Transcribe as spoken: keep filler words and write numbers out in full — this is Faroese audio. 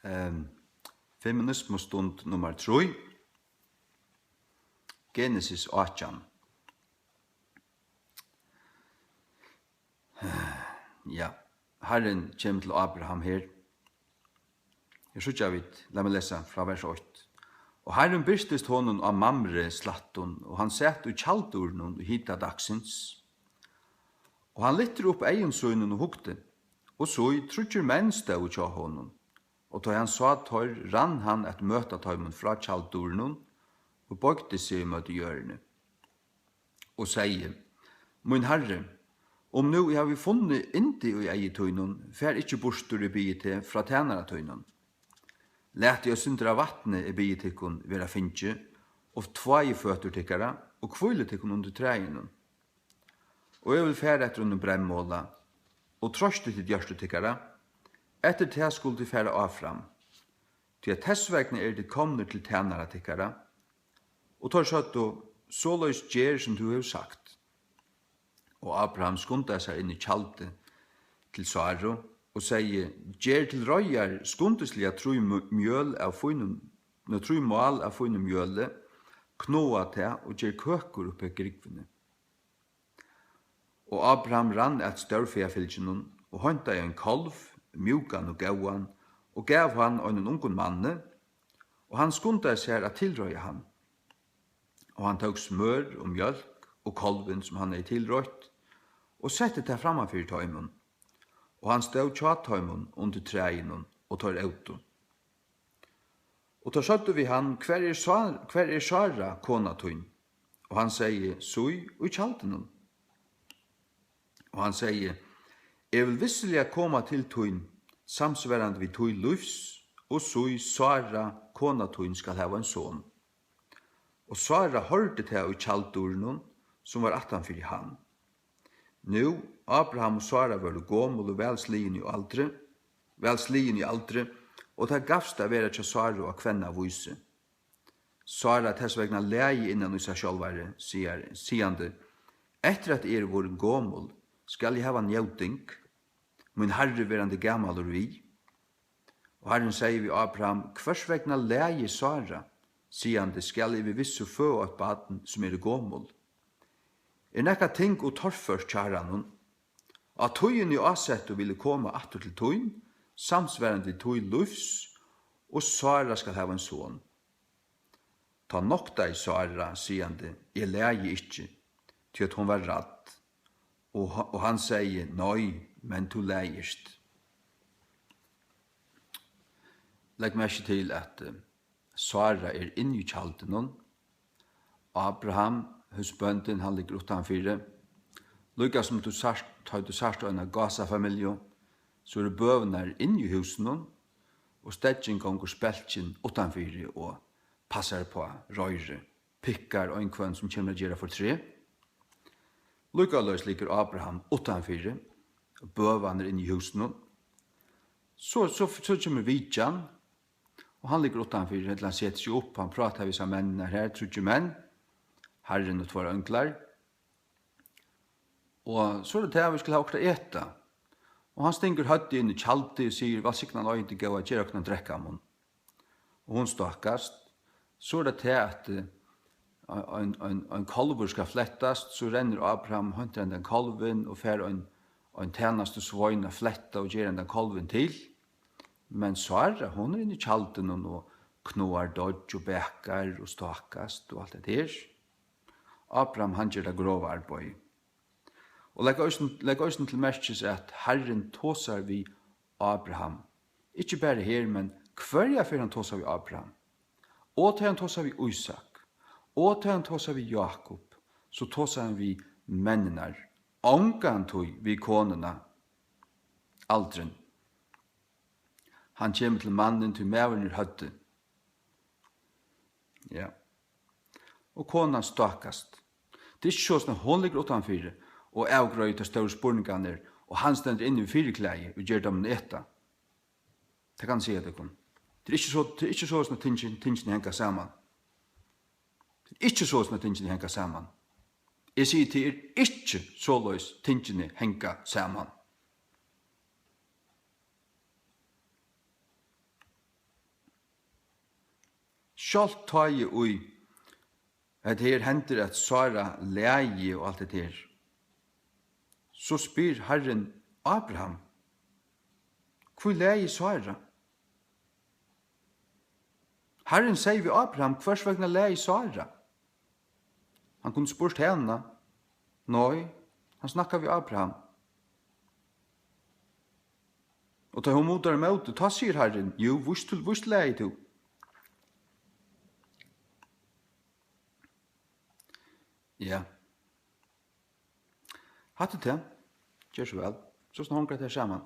Ehm, feminismustund nummar trý, Genesis átjan. Ja, Harrin kemur til Abraham her. Her síggja vit, lat meg lesa frá vers eitt. Og Harrin birtist honum á Mamre slættum, og hann sat í tjalddurunum í hita dagsins. Og hann lyfti upp eygum sínum og hugdi, og sí, tríggir menn stóðu hjá honum. Og tá hann sá teir, rann hann at møta teimum frá tjalddurunum og boygdi seg ímóti jørðini og segði, Mín Harri, um nú eg havi funnið yndi í eyga tínum, far ikki burtur, eg biði teg, frá tænara tínum. Latið eitt sindur av vatni, eg biði tykkum, vera fingið, og tváið føtur tykkara, og hvílið tykkum undir træinum. Og eg vil fara eftir einum breyðmola, og troystið tit hjørtu tykkara, eftir tað skulu tit fara áfram, tí at tess vegna eru tit komnir til tænara tykkara. Og teir søgdu, Soleiðis ger, sum tú hevur sagt. Og Abraham skundaði sær inn í tjaldið til Sáru og segði, Ger til reiðar skundisliga trý mø-, mjøl av fínum, nei, trý mál av fínum mjøli, knoða tað og ger køkur uppi á grúgvuni. Og Abraham rann at stórfæafylginum og heintaði ein kálv, mjúkan og góðan, og gav hann einum ungum manni, og hann skundaði sær at tilreiða hann. Og hann tók smør og mjólk og kálvin, sum hann hevði tilreitt, og setti tað framman fyri teimum. Og hann stóð hjá teimum undir træinum, og teir ótu. Og teir søgdu við hann, Hvar er Sá-, hvar er Sára, kona tín? Og hann segði, Sí, í tjaldinum. Og hann segði, Eg vil vissiliga koma til tín, samsvarandi við tíð lívs, og sí, Sára, kona tín, skal hava ein son. Og Sára hoyrdi tað í tjalddurunum, sum var aftan fyri hann. Nú, Abraham og Sára vóru gomul og væl sligin í aldri, væl sligin í aldri, og tað gavst at vera hjá Sáru á kvennavísi. Sára tess vegna læði innan í sær sjálvari, sigar, sigandi, Eftir at eg eri vorðin gomul, skal eg hava njóting, mín harri verandi gamalur við? Og Harrin segði við Abraham, Hvørs vegna læði Sára, sigandi, Skal eg við vissu føða eitt barn, sum eri gomul? Er nakað ting ov torført hjá Harranum? Á tíðini ásettu vil eg koma aftur til tín, samsvarandi tíð lívs, og Sára skal hava ein son. Tá noktaði Sára, sigandi, Eg læði ikki, tí at hon var rædd. Og, og hann segði, Nei, men tú læðist. Legg merki til, at, eh, Sára er inni í tjaldinum. Abraham, húsbóndin, hann liggur uttanfyri. Líka sum tú sært, tá tú sært eina gásafamilju, so eru bøgurnar inni í húsinum, og steggin gongur spelkin uttanfyri og passar upp á reiðrið, pikkar einhvønn, sum kemur at gera fortreð. Líkaleis liggur Abraham uttanfyri, bøgan er inni í húsinum. So, so, so kemur vitjan, og hann liggur uttanfyri, ella hann setir seg upp, hann prátar við sær menninar her, tríggir menn, Harrin og tveir einglar. Og so er tað tað, vit skulu hava okkurt at eta. Og hann stingur høvdið inn í tjaldið og sigur, Vælsignaða eigind góða, ger okkum at drekka, mun. Og hon stákast. So er tað tað, at, eh, ein, ein, ein kálvur skal flettast, so rennur Abraham og heintar hendan kálvin og fær ein, ein tænastusvein at fletta og gera hendan kálvin til. Men Sára, hon er inni í tjaldinum og knoðar deiggj og bakar og stákast og alt hetta her. Abraham, hann ger tað grova arbeiðið. Og legg eisini, legg eisini til merkis, at Harrin tosar við Abraham. Ikki bara her, men hvørja ferð hann tosar við Abraham. Og tá hann tosar við Ísak. Og tá hann tosar við Jákup. So tosar hann við menninar. Ongantíð við konuna. Aldrin. Hann kemur til mannin, tí maðurin er høvdið. Ja. Og konan stákast. Tað er ikki soleiðis, at hon liggur uttanfyri og avgreiðir teir stóru spurningarnar, og hann stendur inni við fyriklæði og ger teimum at eta. Tað kann eg siga tykkum. Tað er ikki so, tað er ikki soleiðis, at tingini, tingini hanga saman. Tað er ikki soleiðis, at tingini hanga saman. Eg sigi, tað er ikki soleiðis, tingini hanga saman. sjálvt tá ið í hetta her hendir, at Sára lægi og alt hetta her, so spyr Harrin Abraham: "Hví lægi Sára?" Harrin segði við Abraham: "Hvørs vegna lægi Sára?" Hann kundi spurt hana. Nei, hann snakkar við Abraham. Og tá hon mutar ímóti, tá sigur Harrin: "Jú, víst, víst lægi tú." Ja. Hatta er tað. Ger so væl. So snart hongur hetta her saman.